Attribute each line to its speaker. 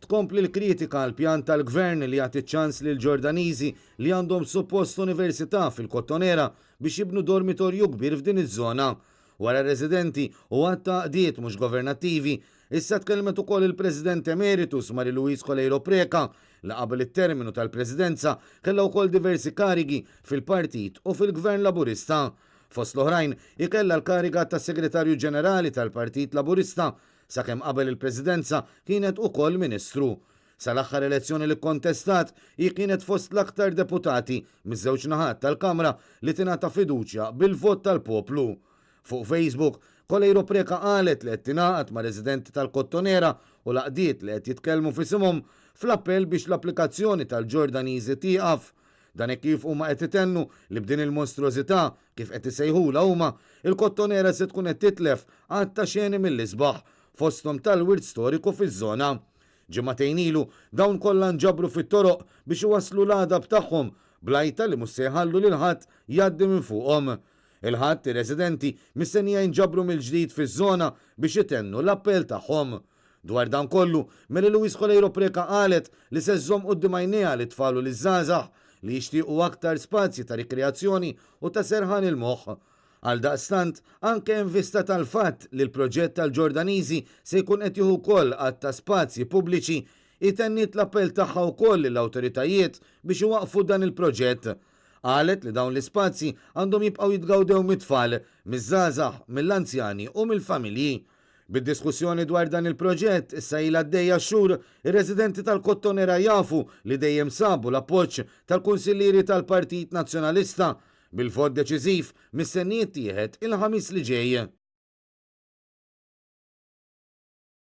Speaker 1: Tkompli l-kritika għall-pjan tal-Gvern li jagħti ċ-ċans lill-Ġordaniżi li għandhom suppost università fil-Kottonera biex jibnu dormitorju kbir f'din iż-żona. Wara r-residenti u għadd ta' għaqdiet mhux governattivi, issa tkellmet ukoll il-President Emeritus Marie Louise Coleiro Preca li qabel it-terminu tal-Presidenza kellha wkoll diversi karigi fil-Partit u fil-Gvern Laburista. Fost l-oħrajn, hi kellha l-kariga ta' Segretarju Ġenerali tal-Partit Laburista sakemm qabel il-Presidenza kienet ukoll Ministru. Sal-aħħar elezzjoni li kkontestat, hi kienet fost l-aktar deputati miż-żewġ naħat tal-Kamra li tingħata fiduċja bil-vot tal-poplu. Fuq Facebook, Coleiro Preca qalet li qed tingħaqad mar-residenti tal-Kottonera u l-għaqdiet li qed jitkellmu f'isimhom fl-appell biex l-applikazzjoni tal-Ġordaniżi tieqaf. Dan hekk kif huma qed itennu li b'din il-mostruożità, kif qed isejħulha huma, il-Kottonera se tkun qed titlef għadd ta' xeni mill-isbaħ, fosthom tal-wirt storiku fiż-żona. Ġimagħtejn ilu, dawn kollha nġabru fit-toroq biex iwasslu l-għadab tagħhom bl-għajta li mhux se jħallu lil ħadd jgħaddi minn fuqhom. Il-Ħadd, ir-residenti mistennija jinġabru mill-ġdid fiż-żona biex itennu l-appell tagħhom. Dwar dan kollu, Mary Louise Coleiro Preca qalet li se żżomm quddiem għajnejha lit-tfal u liż-żgħażagħ li jixtiequ aktar spazji ta' rikreazzjoni u ta' serħan il-moħħ. Għaldaqstant, anke in vista tal-fatt li l-proġett tal-Ġordaniżi se jkun qed jieħu wkoll għadd ta' spazji pubbliċi, hi tenniet l-appell tagħha wkoll lill-awtoritajiet biex iwaqqfu dan il-proġett. Qalet li dawn l-ispazji għandhom jibqgħu jitgawdew mit-tfal, miż-żgħażagħ, mill-anzjani u mill-familji. Bid-diskussjoni dwar dan il-proġett issa ilha għaddejja x-xhur, ir-residenti tal-Kottonera jafu li dejjem sabu l-appoġġ tal-kunsillieri tal-Partit Nazzjonalista, bil-vot deċiżiv mistenni jittieħed il-Ħamis li ġej.